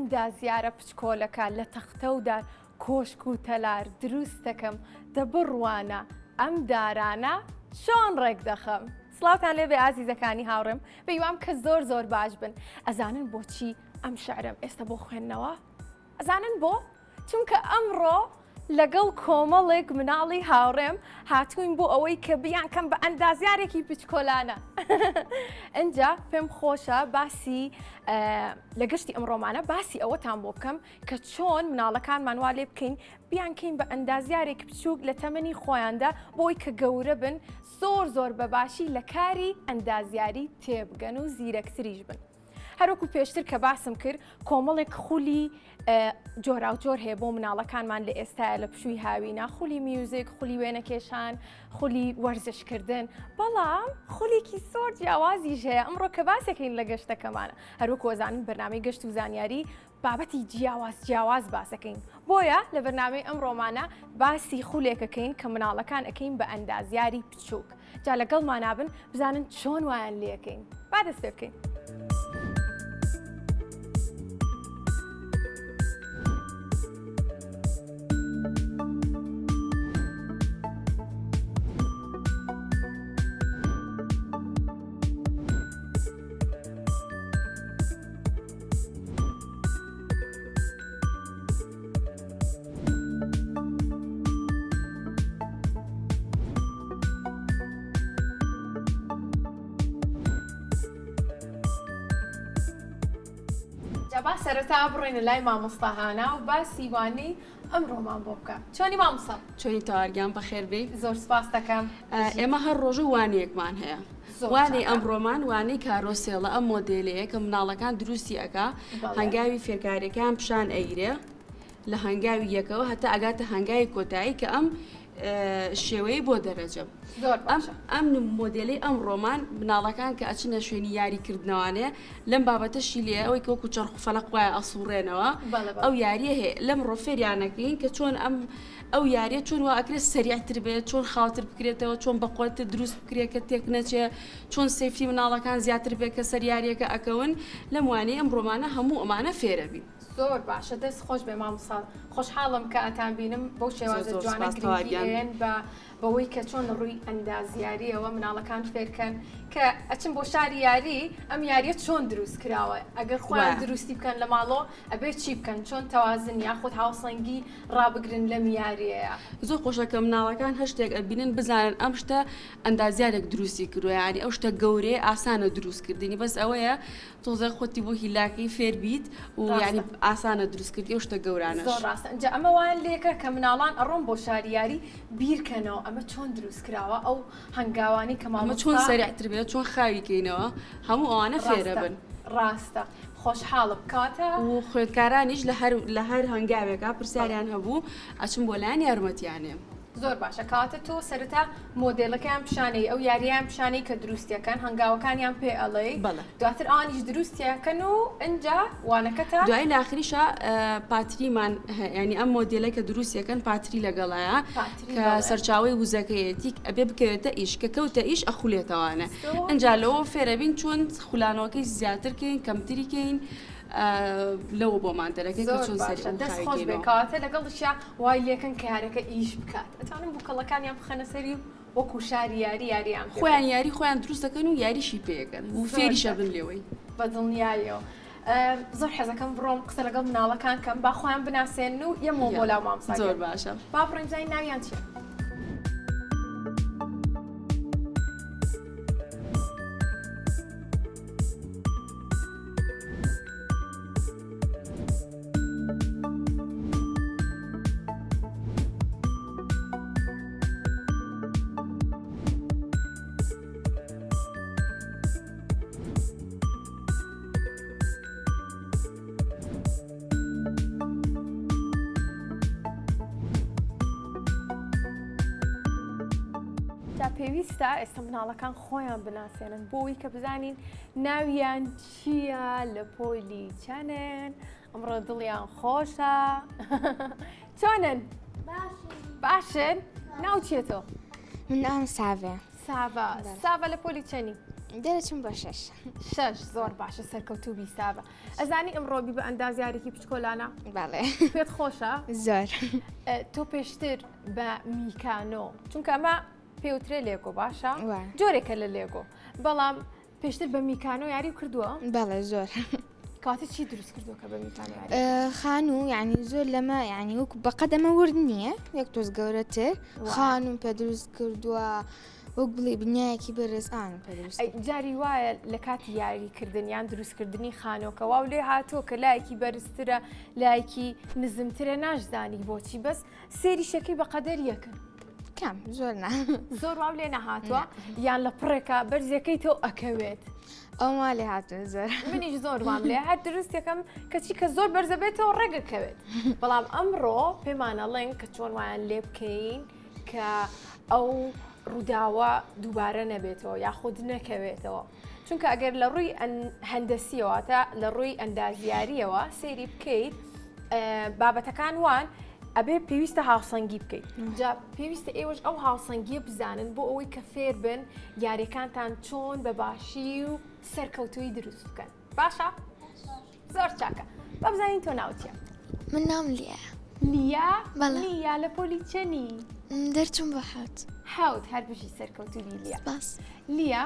ئەندازیارە پچکۆلەکە لە تەختە و دار کۆشک و تەلار دروست دەکەم دە بڕوانە ئەم دارانە چۆن ڕێک دەخەم. سڵاوتان لێبێ ئازیزەکانی هاوڕێم بەیوام کە زۆر زۆر باش بن ئەزانن بۆچی ئەم شعرەم ئێستا بۆ خوێندنەوە ئەزانن بۆ؟ چونکە ئەمڕۆ لەگەڵ کۆمەڵێک مناڵی هاوڕێم هاتووین بۆ ئەوەی کە بیانکەم بە ئەندازیارێکی پچکۆلانە ئەجا پێم خۆشە باسی لە گەشتی ئەمڕۆمانە باسی ئەوەتان بۆ بکەم کە چۆن مناڵەکانمان وا لێ بکەین بیانکەین بە ئەندازیارێک بچووک لە تەمەنی خۆیاندا بۆی کە گەورە بن زۆر زۆر بەباشی لە کاری ئەندازیاری تێبگەن و زیرەکتریش بن. هەروەکو پێشتر کە باسم کرد کۆمەڵێک خولی جۆراوجۆر هەیە بۆ مناڵەکانمان لە ئێستاە لە پشووی هاوینا خولی میوزیک خولی وێنەکێشان خولی وەرزشکردن بەڵام خولێکی زۆر جیاوازیش هەیە ئەمڕۆ کە باسێکین لە گەشتەکەمانە هەروەکو ئەزانن بەرنامەی گەشت و زانیاری بابەتی جیاواز جیاواز باسەکەین بۆیە لە بەرنامەی ئەمڕۆمانە باسی خولێکەکەین کە مناڵەکان ئەەکەین بە ئەندازیاری بچووک جا لەگەڵمانا بن بزانن چۆن وایان لێکەین با دەست پێ بکەین. جا با سەرەتا بڕۆینە لای مامۆستا هانا و باسی وانەی ئەمڕۆمان بۆ بکە چۆنی مامۆستا؟ چۆنی تەوارگیان بەخێر بێی. زۆر سپاس دەکەم. ئێمە هەر ڕۆژە وانەیەکمان هەیە وانەی ئەمڕۆمان وانەی کارۆسێڵە ئەم مۆدێلەیە کە مناڵەکان دروستی ئەکا هەنگاوی فێرکاریەکان پیشان ئەیرێ لە هەنگاوی یەکەوە هەتا ئەگاتە هەنگاوی کۆتایی کە ئەم شێوەیە بۆ دەرەجە ئەم ئەم مۆدێلی ئەم ڕۆمان مناڵەکان کە ئەچنە شوێنی یاریکردنەوانێ لەم بابەتەشی لێ ئەوەی کە وەکو چەرخ و فەلەق وایە ئەسوڕێنەوە ئەو یاریە هەیە لەم ڕۆ فێریانەکەین کە چۆن ئەم ئەو یاریە چۆن وا ئەکرێت سەریعتر بێت چۆن خاوتر بکرێتەوە چۆن بەقوەتر دروست بکرێت کە تێک نەچێ چۆن safety مناڵەکان زیاتر بێت کە سەر یاریەکە ئەکەون لەم وانەی ئەم ڕۆمانە هەموو ئەمانە فێرەبین. زۆر باشە دەست خۆش بێ مامۆستا خۆشحاڵم کە ئەتان بینم بەو شێوازە جوانە گرنگی ئەیەن بە بەوەی کە چۆن لە ڕووی ئەندازیاریەوە مناڵەکان فێرکەن کە ئەچن بۆ شاری یاری ئەم یاریە چۆن دروست کراوە ئەگەر خۆیان دروستی بکەن لە ماڵۆ ئەبێ چی بکەن چۆن تەوازن یاخود هاوسەنگی ڕابگرن لەم یاریەیە. زۆر خۆشە کە مناڵەکان هەر شتێک ئەبینن بزانن ئەم شتە ئەندازیارێک دروستی کردوە یانی ئەو شتە گەورەیە ئاسانە دروست کردنی بەس ئەوەیە تۆزێک خۆتی بۆ هیلاکی فێر بیت و یانی ئاسانە دروست کردنی ئەو شتە گەورانەش. زۆر ڕاستە ئینجا ئەمە وایان لێکە کە مناڵان ئەڕۆن بۆ شاری یاری بیرکەنەوە ئەمە چۆن دروست کراوە ئەو هەنگاوانەی کە ئەمە چۆن مامۆستا سەریعتر بێت چۆن خاوی کەینەوە هەموو ئەوانە ڕاستە فێرەبن. ڕاستە خۆشحاڵم کەواتە. و خوێندکارانیش لە هەر لە هەر هەنگاوێکا بەڵێ. پرسیاریان هەبوو ئەچم بۆ لایان یارمەتیانێم. زۆر باشە کەواتە تۆ سەرەتا مۆدێلەکەیان پیشانەی ئەو یارییان پیشانەی کە دروستیەکەن هەنگاوەکانیان پێ ئەڵێی بەڵێ. دواتر ئەوانیش دروستیەکەن و ئنجا وانەکەتان. دوایی لە ئاخریشا پاتریمان هەیە یانی ئەم مۆدێلە کە دروستیەکەن پاتری لەگەڵایە پاتری کە بەڵێ. سەرچاوەی وزەکەیەتی ئەبێ بکەوێتە ئیش کە کەوتە ئیش ئەخولێتەوانێ زۆر ئنجا لەوە فێرەبین چۆن خولانەوەکەی زیاتر کەین کەمتری کەین لەوە بۆمان دەرەکەی کە زۆر چۆن سەری باشە ئەو دەست خاوی خۆش بێ کەینەوە. کەواتە لەگەڵیشیا وای لێکەن کە یارەکە ئیش بکات ئەتوانن بوکەڵەکانیان بخەنە سەری و وەکو شاری یاری یاریان پێ خۆیان بکەن. یاری خۆیان دروست دەکەن و یاریشی پێ ئەکەن و زۆر فێریش چاک ئەبن لێوەی. بە دڵنیاییەوە زۆر حەزەکەم بڕۆم قسە لەگەڵ مناڵەکان کەم با خۆیان بناسێنن و یەمەوە بۆ یا لاو مامۆستا زۆر گیان باشە. با بڕۆین بزانین ناویان چیە. جا پێویستە ئێستا مناڵەکان خۆیان بناسێنن بۆی کە بزانین ناویان چییە لە پۆلی چەنن ئەمڕۆ دڵیان خۆشە چۆنن باشن ناو چیە تۆ من ناوم ساڤێ ساڤا ساڤا لە پۆلی چەنی؟ دەرەچم بۆ شەش. شەش زۆر باشە سەرکەوتوو بی سابە. ئەزانی ئەمڕۆ بی بە ئەندازیارێکی بچکۆلانە؟ بەڵێ. پێت خۆشە؟ زۆر. تۆ پێشتر بە میکانۆ چونکە ئەمە پێوترێ لێگۆ باشە؟ جۆرێکە لە لێگۆ بەڵام پێشتر بە میکانۆ یاری کردووە؟ بەڵێ زۆر. کاتە چی دروست کردووە کە بە میکانۆ یاری خانوو یعنی زۆر لەمە یعنی وەکو بەقەدەمە ورد نییە یەک تۆز گەورەتر خانوم پێ دروست کردووە وەک بڵێ بنیایەکی بەرز ئان پێ دروست ئەی جاری وایە لە کاتی یاریکردن یان دروستکردنی خانۆکە واو لێ هاتووە کە لایەکی بەرزترە لایەکی نزمترە ناشزانی بۆچی بەس سێریشەکەی بە قەدەر یەکن. کەم زۆر نا زۆر واو لێ نەهاتووە یان لە پڕێکە بەرزیەکەی تۆ ئەکەوێت. ئەو وا لێ هاتووە زۆر منیش زۆر وام لێ هەر دروست یەکەم کەچی کە زۆر بەرزە بێتەوە ڕێگە کەوێت بەڵام ئەمڕۆ پێمانەڵێن کە چۆن وایان لێ بکەین کە ئەو ڕووداوە دووبارە نەبێتەوە یاخود نەکەوێتەوە چونکە ئەگەر لە ڕووی هەندەسیەوە تا لە ڕووی ئەندازیاریەوە سەیری بکەیت بابەتەکان وان ئەبێ پێویستە هاوسەنگی بکەیت جا پێویستە ئێوەش ئەو هاوسەنگیە بزانن بۆ ئەوەی کە فێر بن یاریەکانتان چۆن بە باشی و سەرکەوتووی دروست بکەن باشە زۆر چاکە با بزانین تۆ ناوت چیە؟ من ناوم لیایە. لیا؟ بەڵێ. لیا لە پۆلی چەنی؟ دەرچووم بۆ حەوت. حەوت هەر بژی سەرکەوتوو بی لیا. سپاس. لیا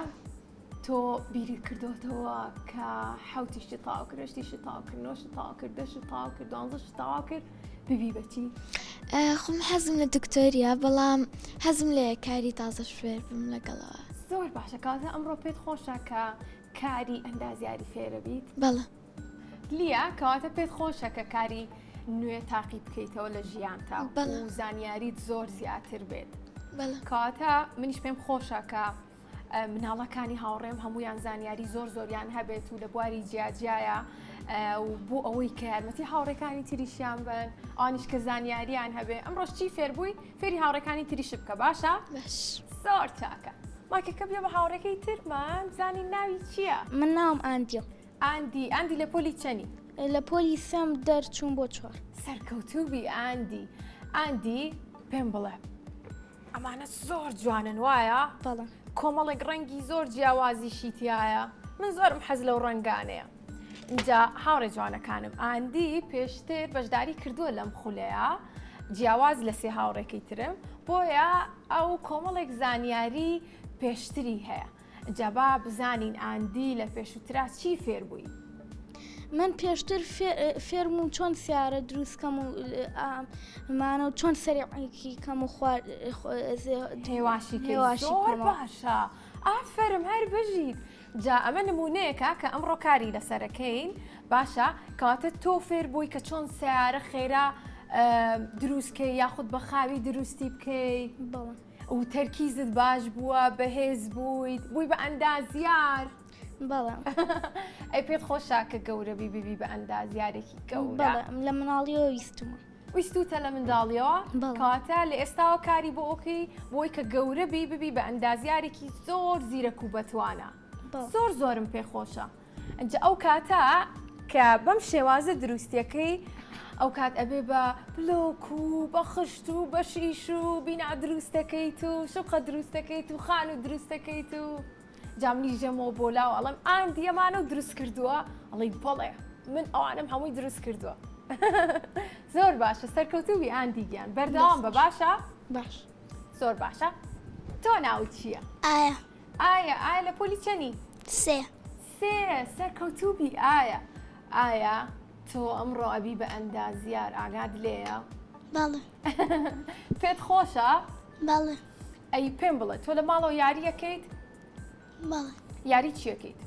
تۆ بیرت کردۆتەوە کە حەوتیشت تەواو کرد هەشتیشت تەواو کرد نۆشت تەواو کرد دەشت تەواو کرد دوانزەشت تەواو کرد ببی بە چی؟ خۆم حەزم لە دکتۆریە بەڵام حەزم لێیە کاری تازەش فێر بم لەگەڵەوە. زۆر باشە کەواتە ئەمڕۆ پێت خۆشە کە کاری ئەندازیاری فێرە بیت؟ بەڵێ. لیا، کەواتە پێت خۆشە کە کاری نوێ تاقی بکەیتەوە لە ژیانتا و زانیاریت زۆر زیاتر بێت. بەڵێ. کەواتە منیش پێم خۆشە کە مناڵەکانی هاوڕێم هەمویان زانیاری زۆر زۆریان هەبێت و لە بواری جیاجیایە و بۆ ئەوەی کە یارمەتی هاوڕێکانی تریشیان بن ئەوانیش کە زانیاریان هەبێ ئەمڕۆش چی فێربووی فێری هاوڕێکانی تریش بکە باشە؟ باش. زۆر چاکە. مایکەکە بیە بە هاوڕێکەی ترمان بزانین ناوی چییە؟ من ناوم ئاندیە. ئاندی ئاندی لە پۆلی چەنی؟ لە پۆلی سێم دەرچووم بۆ چوار. سەرکەوتوو بی ئاندی. ئاندی پێم بڵێ ئەمانە زۆر جوانن وایە؟ بەڵێ. کۆمەڵێک ڕەنگی زۆر جیاوازیشی تیایە من زۆرم حەز لەو ڕەنگانەیە. ئینجا هاوڕێ جوانەکانم ئاندی پێشتر بەشداری کردووە لەم خولەیە جیاواز لە سێ هاوڕێکەی ترم بۆیە ئەو کۆمەڵێک زانیاری پێشتری هەیە جا با بزانین ئاندی لە پێشووترا چی فێر بووی؟ من پێشتر فێربووم چۆن سیارە دروست کەم و مانە و چۆن سەریعێکی کەم و خوار هێواشی زۆر باشە ئافەرم هەر بژیت جا ئەمە نمونەیەکە کە ئەمڕۆ کاری لەسەرەکەین باشە کەواتە تۆ فێر بووی کە چۆن سیارە خێرا دروستکەی یاخود بە خاوی دروستی بکەی و تەرکیزت باش بووە بەهێز بوویت بووی بە ئەندازیار بەڵێ ئەی پێت خۆشە کە گەورە بی ببی بە ئەندازیارێکی گەورە لە مناڵیەوە ویستومە ویستوتە لە منداڵیەوە کەواتە لە ئێستاوە کاری بۆ ئۆکەی بۆی کە گەورە بی ببی بە ئەندازیارێکی زۆر زیرەک و بەتوانە زۆر زۆرم پێخۆشە ئەجا ئەو کاتە کە بەم شێوازە دروستیەکەی ئەو کات ئەبێ بە بلۆک و بە خشت و بە شیش و بینا دروستەکەیت و شوقە دروستەکەیت و خان و دروستەکەیت و جامنی ژەمەوە بۆ لاو ئەڵم ئاندی ئەمانە و دروست کردووە ئەڵی بەڵێ من ئەوانم هەمووی دروست کردووە زۆر باشە سەرکەوتوو بی ئاندی گیان بەردەوام بە باشە باش زۆر باشە تۆ ناوت چییە؟ ئایا ئایا ئایا لە پۆلی چەنی؟ سێ. سێ سەرکەوتوو بی ئایا ئایا تۆ ئەمڕۆ ئەبی بە ئەندازیار ئاگات لێیە؟ بەڵێ. پێت خۆشە؟ بەڵێ. ئەی پێم بڵێ تۆ لە ماڵەوە یاریەکەیت؟ بەڵێ. یاری چیەکەیت؟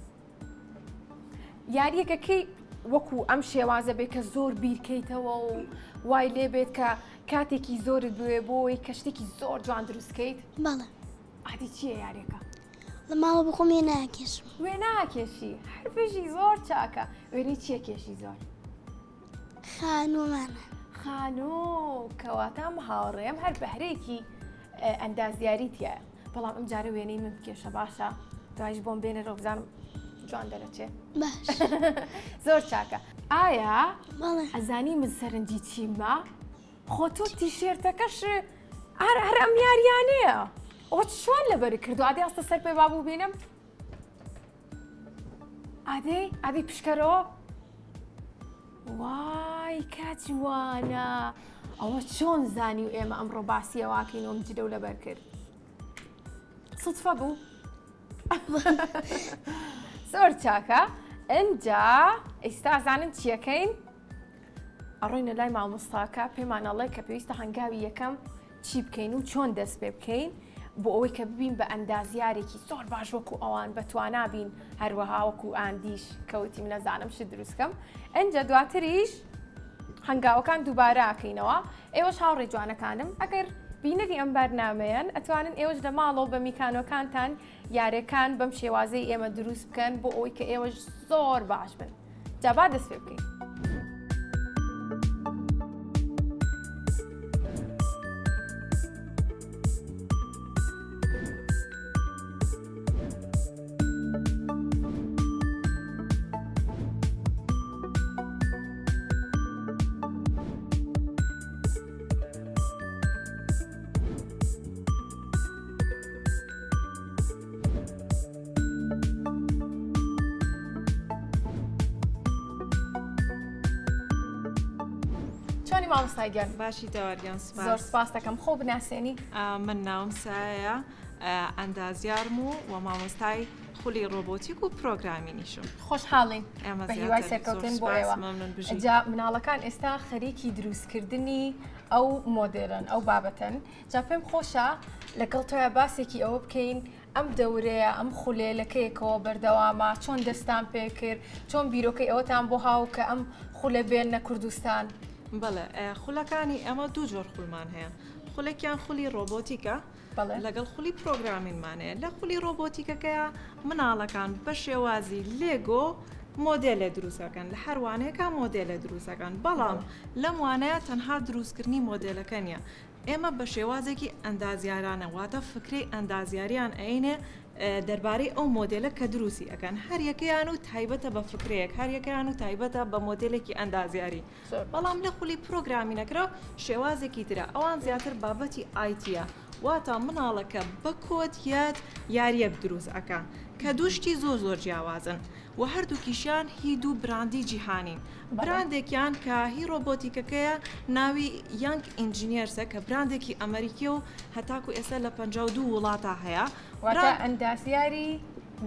یاریەکەکەی وەکو ئەم شێوازە بێ کە زۆر بیرکەیتەوە و وای لێ بێت کە کاتێکی زۆرت بوێ بۆی کە شتێکی زۆر جوان دروستکەیت؟ بەڵێ. ئادی چییە یاریەکە؟ لە ماڵەوە بخۆم وێناکێشم. وێناکێشی هەر بژی زۆر چاکە وێنەی چییە کێشی زۆر؟ خانوومانە. خانوو کەواتە ئەم هاوڕێم هەر بەهرەیەکی ئەندازیاری تایە بەڵام ئەم جارە وێنەی من بکێشە باشە دوایش بۆم بێنەرەوە بزانم جوان دەرەچێ باش زۆر چاکە ئایا بەڵێ ئەزانی من سەرنجی چیمە؟ خۆ تۆ تیشێرتەکەش هەر هەر ئەم یاریانەیە ئەوە چۆن لەبەری کردو ئادی ئاستە سەر پێ بابوو بینم. ئادەی ئادەی پشکەرەوە وای کە جوانە ئەوە چۆن زانی و ئێمە ئەمڕۆ باسی ئەواکەین ئەم جلە و لەبەر کرد سوتفە بوو زۆر چاکە ئەجا ئێستا زانن چیەکەین ئەڕۆینە لای مامۆستاکە پێمان ئەڵێ کە پێویستە هەنگاوی یەکەم چی بکەین و چۆن دەست پێ بکەین بۆ ئەوەی کە ببین بە ئەندازیارێکی زۆر باش وەکو ئەوان بەتوانا بین هەروەها وەکو ئاندیش کەوتیم نەزانم شت دروستکەم ئەجا دواتریش هەنگاوەکان دووبارە ئەکەینەوە ئێوەش هاوڕێ جوانەکانم ئەگەر بینەری ئەم بەرنامەیەن ئەتوانن ئێوەش لە ماڵەوە بە میکانۆکانتان یارەکان بەم شێوازەی ئێمە دروست بکەن بۆ ئەوەی کە ئێوەش زۆر باش بن. جا با دەست پێ بکەین. چۆنی مامۆستای گیان؟ باشی داوار گیان سپاس. زۆر سپاس دەکەم خۆ بناسێنی. من ناوم سایە ئەندازیارم و و مامۆستای خولی ڕۆبۆتیک و پرۆگرامینیشم. خۆشحاڵین بە هیوای سەرکەوتن بۆ ئێوە. جا مناڵەکان ئێستا خەریکی دروستکردنی ئەو مۆدێلن ئەو بابەتەن جا پێم خۆشە لەگەڵ تۆیا باسێکی ئەوە بکەین ئەم دەورەیە، ئەم خولەیە لە کەیەکەوە بەردەوامە؟ چۆن دەستان پێکرد؟ چۆن بیرۆکەی ئەوەتان بۆ هاو کە ئەم خولە بێننە کوردستان؟ بەڵێ، خولەکانی ئێمە دوو جۆر خولمان هەیە، خولێکیان خولی ڕۆبۆتیکە لەگەڵ خولی پرۆگرامینمان هەیە. لە خولی ڕۆبۆتیکەکەیا مناڵەکان بە شێوازی لێگۆ مۆدێلێ دروست ئەکەن، لە هەر وانەیەکا مۆدێلێ دروست ئەکەن، بەڵام لەم وانەیە تەنها دروستکردنی مۆدێلەکە نییە، ئێمە بە شێوازێکی ئەندازیارانە واتە فکرەی ئەندازیاریان ئەینێ دەربارەی ئەو مۆدێلە کە دروستی ئەکەن هەر یەکەیان و تایبەتە بە فکرەیەک هەر یەکەیان و تایبەتە بە مۆدێلێکی ئەندازیاری بەڵام لە خولی پرۆگرامینەکرا شێوازێکی ترە ئەوان زیاتر بابەتی IT یە واتە مناڵەکە بە کۆد یاد یاریەک دروست ئەکا کە دوو شتی زۆر زۆر جیاوازن. و هەردووکیشیان هی دوو براندی جیهانین، براندێکیان کە هی ڕۆبۆتیکەکەیە ناوی Young Engineers ە کە براندێکی ئەمەریکیە و هەتاکو ئێستا لە 52 وڵاتا هەیە. واتە ئەندازیاری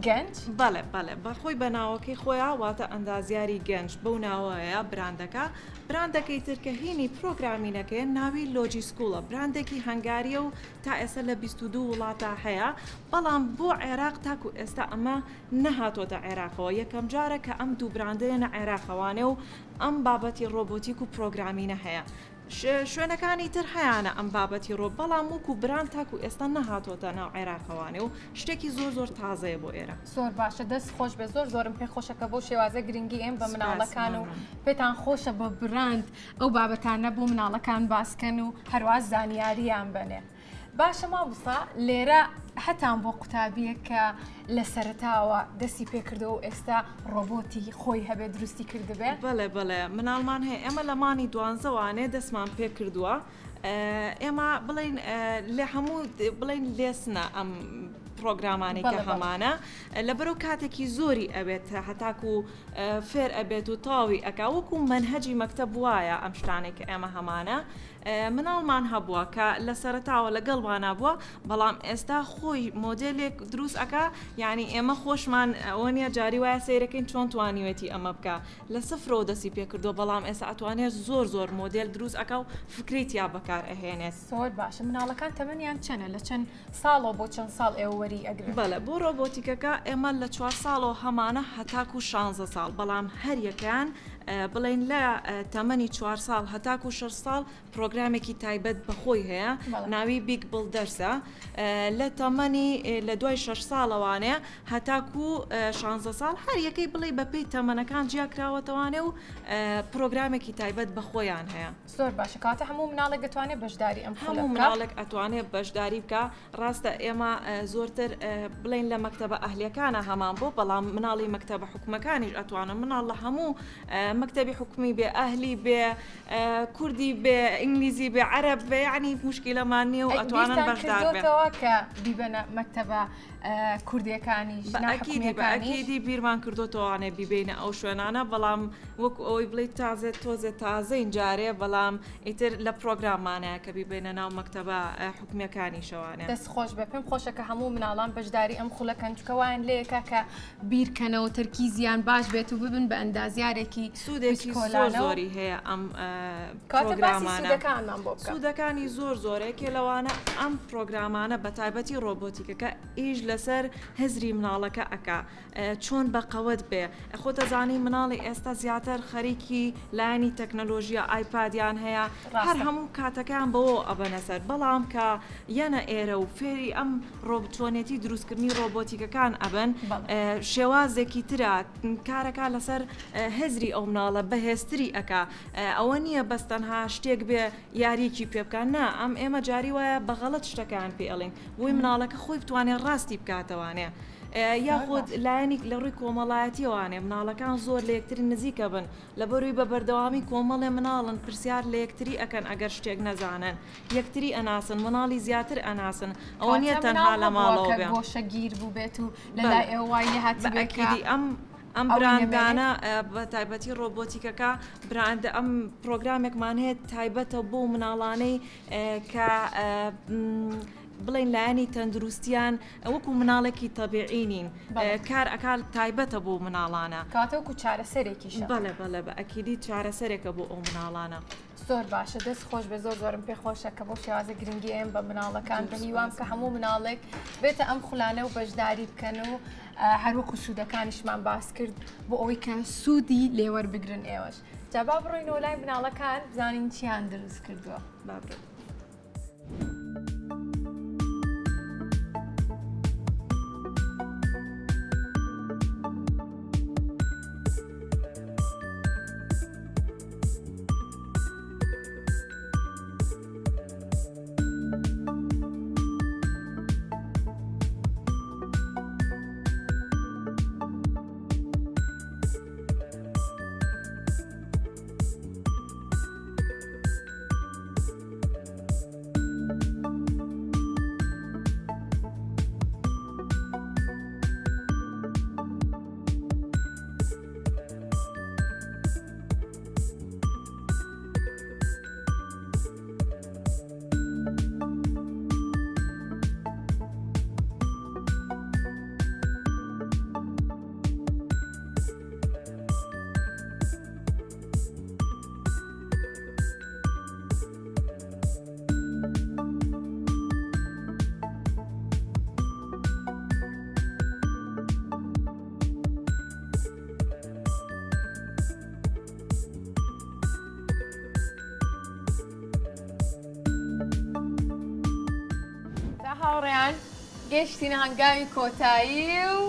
گەنج؟ بەڵێ بەڵێ بەخۆی بە ناوەکەی خۆیا واتە ئەندازیاری گەنج بەو ناوەیە براندەکە، براندەکەی تر کە هینی پرۆگرامینەکەیە ناوی Logischool ە براندێکی هەنگاریە و تا ئێستا لە 22 وڵاتا هەیە بەڵام بۆ عێراق تاکو ئێستا ئەمە نەهاتۆتە عێراقەوە، یەکەم جارە کە ئەم دوو براندە یەنە عێراقەوانێ و ئەم بابەتی ڕۆبۆتیک و پرۆگرامینە هەیە. شوێنەکانی تر هەیانە ئەم بابەتی ڕۆ بەڵام وەکو براند تاکو ئێستا نەهاتۆتە ناو عێراقەوانێ و شتێکی زۆر زۆر تازەیە بۆ ئێرە. زۆر باشە دەست خۆش بێت زۆر زۆرم پێ خۆشە کە بەو شێوازە گرنگی ئێم بە مناڵەکان و پێتان خۆشە بە براند ئەو بابەتانە بۆ مناڵەکان باسکەن و هەروا زانیاریان بەنێ. باشە مامۆستا لێرە هەتان بۆ قوتابیەک کە لە سەرەتاوە دەستی پێکردەوە و ئێستا ڕۆبۆتی خۆی هەبێ دروستی کردبێ؟ بەڵێ بەڵێ مناڵمان هەیە ئێمە لە مانی دوانزەوانێ دەستمان پێ کردووە ئێمە بڵین لە هەموو بڵین لێسنە ئەم پرۆگرامانەی کە هەمانە لەبەرو کاتێکی زۆری ئەوێت هەتاکو فێر ئەبێت و تاوی ئەک وەکو مەنهەجی مەکتەب وایە ئەم شتانێک کە ئێمە هەمانە مناڵمان هەبووە کە لە سەرەتاوە لەگەڵمانا بووە بەڵام ئێستا خۆی مۆدێلێک دروست ئەکا یعنی ئێمە خۆشمان ئەوە نییە جاری وایە سەیرەکەین چۆن توانیوێتی ئەمە بکە لە سفرەوە دەستی پێکردووە بەڵام ئێستا ئەتوانێت زۆر زۆر مۆدێل دروست ئەکا و فکرەی تیا بەکار ئەهێنێت. زۆر باشە مناڵەکان تەمەنیان چەنە لە چەند ساڵەوە بۆ چەند ساڵ ئێوە وەری ئەگرن؟ بەڵێ بۆ ڕۆبۆتیکەکە ئێمە لە چوار ساڵەوە هەمانە هەتاکو شانزە ساڵ بەڵام هەریەکەیان بڵێین لە تەمەنی چوار ساڵ هەتاکو شەش ساڵ پرۆگرامێکی تایبەت بە خۆی هەیە ناوی Big Builders ە لە تەمەنی لە دوای شەش ساڵەوانێ هەتاکو شانزە ساڵ هەر یەکەی بڵێ بەپێی تەمەنەکان جیاکراوەتەوانێ و پرۆگرامێکی تایبەت بە خۆیان هەیە. زۆر باشە کەواتە هەموو مناڵێک دەتوانێت بەشداری ئەم خولە هەموو مناڵێک ئەتوانێت بەشداری بکا ڕاستە ئێمە زۆرتر بڵێین لە مەکتەبە ئەهلیەکانە هەمان بۆ بەڵام مناڵی مەکتەبە حکومەکانیش ئەتوانن مناڵ لە هەموو مەکتەبی حکومی بێ ئەهلی بێ کوردی بێ ئینگلیزی بێ عەرەب بێ یعنی مشکلەمان نییە و ئەتوانن بەشدار بن. کردۆتەوە کە بیبەنە مەکتەبە کوردیەکانیش بە ئەکیدی بە ئەکیدی بیرمان کردۆتەوانێ بیبینە ئەو شوێنانە بەڵام وەکو ئەوەی بڵێ تازێ تۆزێ تازەین جارێ بەڵام ئیتر لە پرۆگراممانە کە بیبینە ناو مەکتەبە حکومیەکانیشەوانێ. دەست خۆش بێ پێم خۆشە کە هەموو مناڵان بەشداری ئەم خولەکەن چونکە وایان لێکا کە بیرکەنەوە تەرکیزیان باش بێت و ببن بە ئەندازیارێکی سوودێکی زۆر زۆری هەیە ئەم پرۆگرامانە سوودەکانی زۆر زۆرێکێ لەوانە ئەم پرۆگرامانە بە تایبەتی ڕۆبۆتیکەکە ئیش لەسەر هزری مناڵەکە ئەکا چۆن بە قەوەت بێ خۆ دەزانی مناڵی ئێستا زیاتر خەریکی لایەنی تەکنەلۆژیە ئایپادیان هەیە هەر هەموو کاتەکەیان بەوە ئەبەنە سەر بەڵام کە یەنە ئێرە و فێری ئەم ڕۆب چۆنێتی دروستکردنی ڕۆبۆتیکەکان ئەبن شێوازێکی ترە کارەکە لەسەر هزری ئەو مناڵە بەهێزتری ئەکا ئەوە نییە بەس تەنها شتێک بێ یاریەکی پێ بکە نا ئەم ئێمە جاری وایە بە غەڵەت شتەکان پێ ئەڵین بۆی مناڵەکە خۆی بتوانێت ڕاستی بکاتەوانێ یاخود لایەنیک لە ڕووی کۆمەڵایەتیەوانێ مناڵەکان زۆر لە یەکتری نزیکە بن لەبەروی بە بەردەوامی کۆمەڵێ مناڵن پرسیار لە یەکتری ئەکەن ئەگەر شتێک نەزانن یەکتری ئەناسن مناڵی زیاتر ئەناسن ئەوە نییە تەنها لە ماڵەوە بێ. گۆشەگیر بووبێت و لە لای ئێوە وای لێ هاتبێت کە ئەکیدی ئەم ئەم براندانە بە تایبەتی ڕۆبۆتیکەکە براند ئەم پرۆگرامێکمان هەیە تایبەتە بۆ مناڵانەی کە بڵێن لایەنی تەندروستیان وەکو مناڵێکی تەبیعی نین کار ئەکات تایبەتە بۆ مناڵانە. کەواتە وەکو چارەسەرێکیشە. بەڵێ بەڵێ بە ئەکیدی چارەسەرێکە بۆ ئەو مناڵانە. زۆر باشە دەست خۆش بێ زۆر زۆرم پێ خۆشە کە بۆ شێوازە گرنگی ئەم بە مناڵەکان بە هیوام کە هەموو مناڵێک بێتە ئەم خولانە و بەشداری بکەن و هەروەکو سوودەکانیشمان باس کرد بۆ ئەوەی کە سوودی لێوەربگرن ئێوەش جا با بڕۆینەوە لای مناڵەکان بزانین چیان دروست کردووە. با بڕۆین. هاوڕێیان گەشتینە هەنگاوی کۆتایی و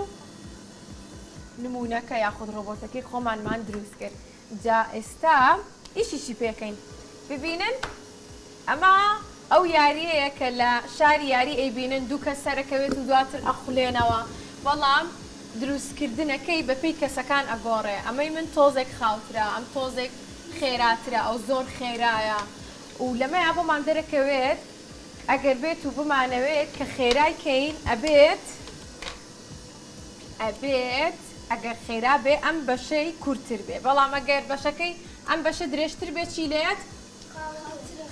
نمونەکە یاخود ڕۆبۆتەکەی خۆمانمان دروست کرد جا ئێستا ئیشیشی پێکەین ببینن ئەمە ئەو یاریەیە کە لە شاری یاری ئەیبینن دوو کەس سەرەکەوێت و دواتر ئەخولێنەوە بەڵام دروستکردنەکەی بەپێی کەسەکان ئەگۆڕێ ئەمەی من تۆزێک خاوترە ئەم تۆزێک خێراترە ئەو زۆر خێرایە و لەمەیا بۆمان دەرەکەوێت ئەگەر بێت و بمانەوێت کە خێرای کەین ئەبێت ئەبێت ئەگەر خێرا بێ ئەم بەشەی کورتتر بێ بەڵام ئەگەر بەشەکەی ئەم بەشە درێژتر بێ چی لێت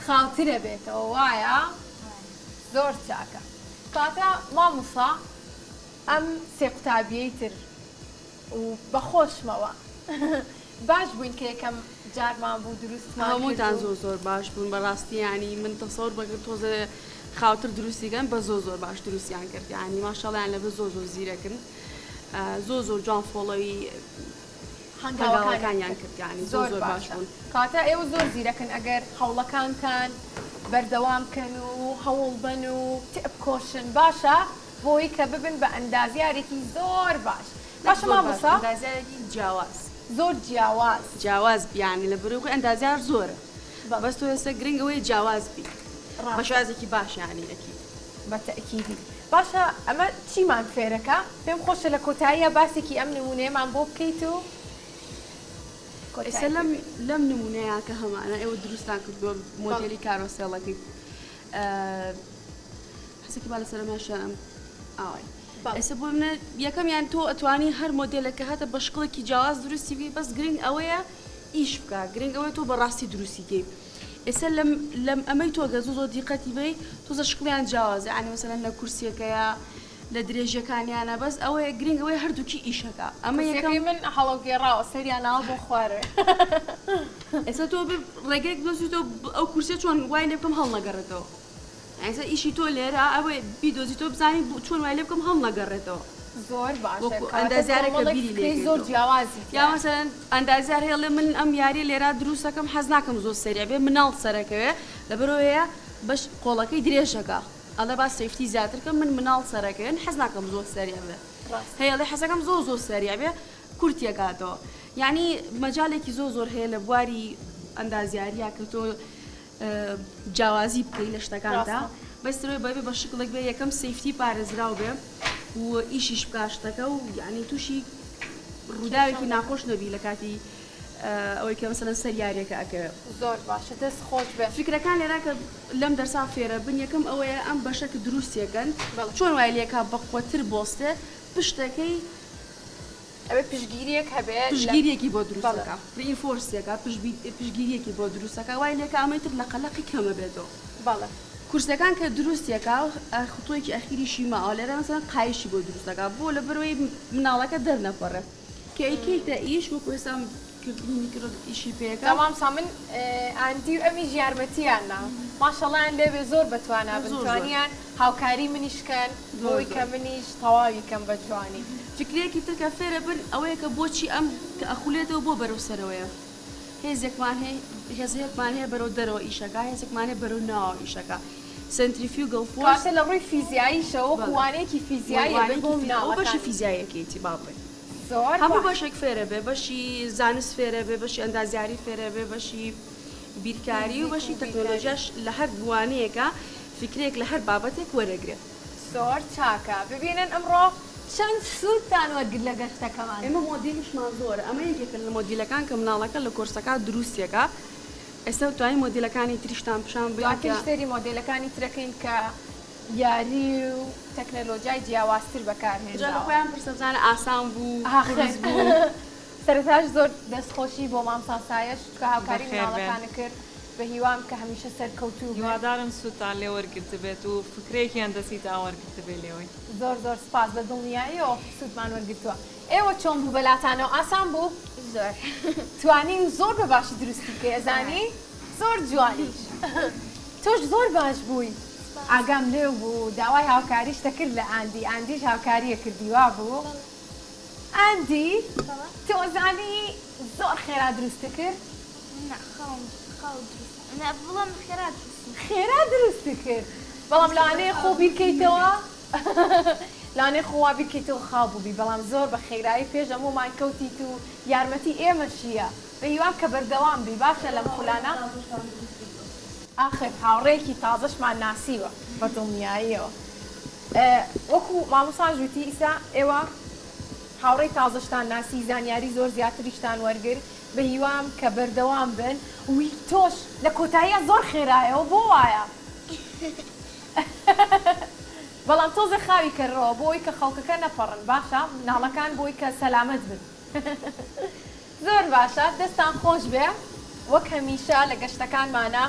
خاوترە بێتەوە وایە زۆر چاکە کاتە مامۆسا ئەم سێ قوتابیەی تر و بەخۆشمەوە باش بووین کە یەکەم جارمان بوو دروستمان کرد هەمووتان زۆر زۆر باش بوون بەڕاستی یانی من تەسەور بەکرد تۆزێ خاوتر دروستی کەن بە زۆر زۆر باش دروستیان کرد یانی ماشاڵیان لەبە زۆر زۆر زیرەکن زۆر زۆر جوان follow ی هەنگاوەکانیان کرد یانی زۆر زۆر باش بوون. کەواتە ئێوە زۆر زیرەکن ئەگەر هەوڵەکانتان بەردەوام کەن و هەوڵ بەن و تێبکۆشن باشە بۆی کە ببن بە ئەندازیارێکی زۆر باش باشە مامۆستا ئەندازیارێکی جیاواز زۆر جیاواز جیاواز بیانی لە بەرەی خۆی ئەندازیار زۆرە بەس تۆ ئێستا گرنگ ئەوەیە جیاواز بی بە شێوازێکی باش یانی ئەکی بە تەئکیدی باشە ئەمە چیمان فێرەکا پێم خۆشە لە کۆتاییا باسێکی ئەم نمونەیەمان بۆ بکەیت و. ئێستا لەم لەم نمونەیە کە هەمانە ئێوە دروستان کردووە مۆدێلی کارۆسێڵەکەی حەسەکی با لەسەر ئەمەشیان ئاوای ئێستا بۆ منە یەکەمیان تۆ ئەتوانی هەر مۆدێلێک کە هاتە بە شکڵێکی جیاواز دروستی بکەی بەس گرنگ ئەوەیە ئیش بکە گرنگ ئەوەیە تۆ بەڕاستی دروستی کەی ئێستا لەم لەم ئەمەی تۆ گەر زۆر زۆر دیقەتی بەی تۆزە شکڵیان جیاوازە یانی مەسەلەن لە کورسیەکەیە لە درێژیەکانیانە بەس ئەوەیە گرنگ ئەوەیە هەردووکی ئیشەکە ئەمە یەکەم کورسیەکەی من هەڵەوگێڕاوە سەریان ناوە بۆ خوارێ. ئێستا تۆ بێ ڕێگەیەک بدۆزیتەوە ئەو کورسیە چۆن وای لێ بکەم هەڵنەگەڕێتەوە ئێستا ئیشی تۆ لێرە ئەوەیە بیدۆزیتەوە بزانی چۆن وای لێ بکەم هەڵنەگەڕێتەوە. زۆر باشە وەکو کەواتە ئەندازیارێک کە کۆمەڵێک بیری فکرەی زۆر لێکەیتەوە جیاوازی یا تیایە. مەسەلەن ئەندازیار هەیە ئەڵێ من ئەم یاریە لێرا دروستەکەم حەز ناکەم زۆر سەریع بێ مناڵ سەرەکەوێ لەبەرئەوەیە بەش قۆڵەکەی درێژەکە ئەڵێ با safety زیاتر کەم من مناڵ سەرەکەوێن حەز ناکەم زۆر سەریع بێ ڕاستە. هەیە ئەڵێ حەزەکەم زۆر زۆر سەریع بێ کورتیەکاتەوە یانی مەجالێکی زۆر زۆر هەیە لە بواری ئەندازیاریا کە تۆ جیاوازی بکەی لە شتەکاندا بەس ترۆی بەبێ بە شکڵێک بێ یەکەم safety پارێزراو بێ و ئیشیش بکا شتەکە و یعنی تووشی ڕووداوێکی ناخۆش نەبی لە کاتی ئەوەی کە مەسەلەن سەر یاریەکە ئەکەوێ. زۆر باشە دەست خۆش بێ. فیکرەکان لێرە کە لەم دەرسا فێرە بن یەکەم ئەوەیە ئەم بەشە کە دروستیەکەن چۆن وای لێکا بەقوەتر بۆستێ پشتەکەی ئەبێ پشتگیریەک هەبێ لە پشتگیریەکی بۆ دروست بەڵێ. ئەکا reinforce ێکا پشتگیریەکی بۆ دروست ئەکا وای لێکا ئەمەی تر لەقە لەقی کەمە بێتەوە. بەڵێ. کورسەکان کە دروست یەکا خطۆیەکی ئەخیریشی ماوە لێرە مەسەلەن قایشی بۆ دروست ئەکا بۆ لەبەرئەوەی مناڵەکە دەرنەپەڕێ کە ئەیکەیتە ئیش وەکو ئێستا کردنی کرد ئیشی پێکا. جا مامۆستا من ئاندی و ئەمیش یارمەتیان نا ماشەڵایان لێبێ زۆر بەتوانا بن زۆر زۆر. توانیان هاوکاری منیش کەن زۆر بۆی زۆر. کە منیش تەواوی کەم بە جوانی. فیکرەیەکی تر کە فێرە بن ئەوەیە کە بۆچی ئەم کە ئەخولێتەوە بۆ بەرەو سەرەوەیە هێزێکمان هەیە هێزەیەکمان هەیە بەرەو دەرەوە ئیشەکا هێزێکمان هەیە بەرەو ناوەوە ئیشەکا centrifugal force کەواتە لە ڕووی فیزیاییشەوە وەکو بەڵێ. وانەیەکی فیزیایی ئەبێت بۆ وانەیەکی فیزیا ئەوە بەشی مناڵەکان. فیزیاییەکەیەتی با بڵێین. زۆر هەموو باش. بەشێک فێرە بێ بەشی زانست فێرە بێ بەشی ئەندازیاری فێرە بێ بەشی بیرکاری و فیزیک بەشی و بیرکاری. تەکنۆلۆژیاش لە هەر وانەیەکا فیکرەیەک لە هەر بابەتێک وەرەگرێ. زۆر چاکە ببینن ئەمڕۆ چەند سوودتان وەرگرت لە گەشتەکەمان. ئێمە مۆدیلیشمان زۆرە ئەمە یەکێکە لە مۆدیلەکان کە مناڵەکە لە کۆرسەکە دروستیەکا ئێستا توانین مۆدیلەکانی تریشتان پیشان بەین کە. دواتریش سەیری مۆدێلەکانی ترەکەین کە یاری و تەکنەلۆجیای جیاوازتر جا لە بەکارهێنراوە. خۆیان پرسە بزانە ئاسان بوو ئاخر قورس بوو. سەرەتاش زۆر دەستخۆشی بۆ مامۆستا سایەش چونکە هاوکاری بەخێر بێن. مناڵەکانت کرد بەهیوام کە هەمیشە سەرکەوتوو بن. هیوادارم سوودتان لێ وەرگرتبێت و فکرەیەکی هەندەسیتان وەرگرتبێ لێوەی. زۆر زۆر سوپاس بە دڵنیاییەوە سوودمان وەرگرتووە. ئێوە چۆن بوو بەلاتانەوە ئاسان بوو؟ زۆر. توانی زۆر بە باشی دروستی بکەی ئەزانی زۆر جوانیش تۆش زۆر باش بووی ئاگام لێو بوو داوای هاوکاریشت دەکرد لە ئاندی ئاندیش هاوکاریە کردی وابوو ئاندی تۆ ئەزانی زۆر خێرا دروست کرد نا خاوم خاو دروست نا بڵێم خێرا دروستم خێرا دروست کرد بەڵام لەوانەیە خۆ بیرکەیتەوە لەوانەیە خۆ وا بیرکەیتەوە خاو بووبی بەڵام زۆر بە خێرایی پێش هەموومان کەوتیت و یارمەتی ئێمەشیە بە هیوام کە بەردەوام بی باشە لەم خولانە ئاخر هاوڕێیەکی تازەشمان ناسیوە بە دڵنیاییەوە وەکو مامۆستاش وتی ئیسا ئێوە هاوڕێی تازەشتان ناسی زانیاری زۆر زیاتریشتان وەرگر بە هیوام کە بەردەوام بن وی تۆش لە کۆتاییا زۆر خێرایەوە بۆ وایە بەڵام تۆزێ خاوی کەرەوە بۆ ئەوەی کە خەڵکەکە نەپەڕن باشە مناڵەکان بۆی کە سەلامەت بن زۆر باشە دەستان خۆش بێ وەک هەمیشە لە گەشتەکانمانا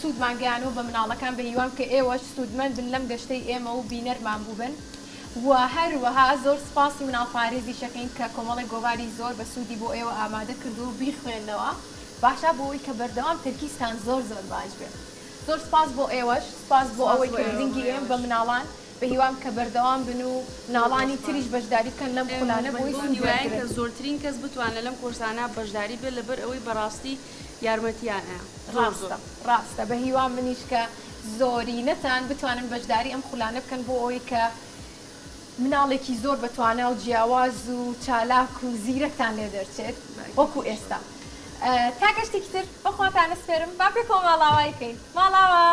سوودمان گەیانوە بە مناڵەکان بە هیوام کە ئێوەش سوودمەند بن لەم گەشتەی ئێمە و بینەرمان بووبن و هەروەها زۆر سوپاسی مناڵپارێزیش ئەکەین کە کۆمەڵێک گۆڤاری زۆر بە سوودی بۆ ئێوە ئامادە کردووە و بیخوێننەوە باشە بۆ ئەوەی کە بەردەوام تەرکیزتان زۆر زۆر باش بێ زۆر سوپاس بۆ ئێوەش سوپاس بۆ سپاس ئەوەی بۆ کە ئێوە گرنگی بۆ ئێن بە ئێوەش. مناڵان بە هیوام کە بەردەوام بن و مناڵانی تریش بەشداری بکەن لەم ئێمە خولانە بۆی بەو سوود هیوایەین کە وەرگرن. زۆرترین کەس بتوانێت لەم کۆرسانە بەشداری بێت لەبەر ئەوەی بەڕاستی یارمەتیان ئەیا زۆر زۆر. ڕاستە ڕاستە بە هیوام منیش کە زۆرینەتان بتوانن بەشداری ئەم خولانە بکەن بۆ ئەوەی کە مناڵێکی زۆر بە توانا و جیاواز و چالاک و زیرەکتان لێ دەرچێت وەکو ئێستا. تا گەشتێکی تر بەخواتان ئەسپێرم با پێکەوە ماڵاوایی کەین. ماڵاوا.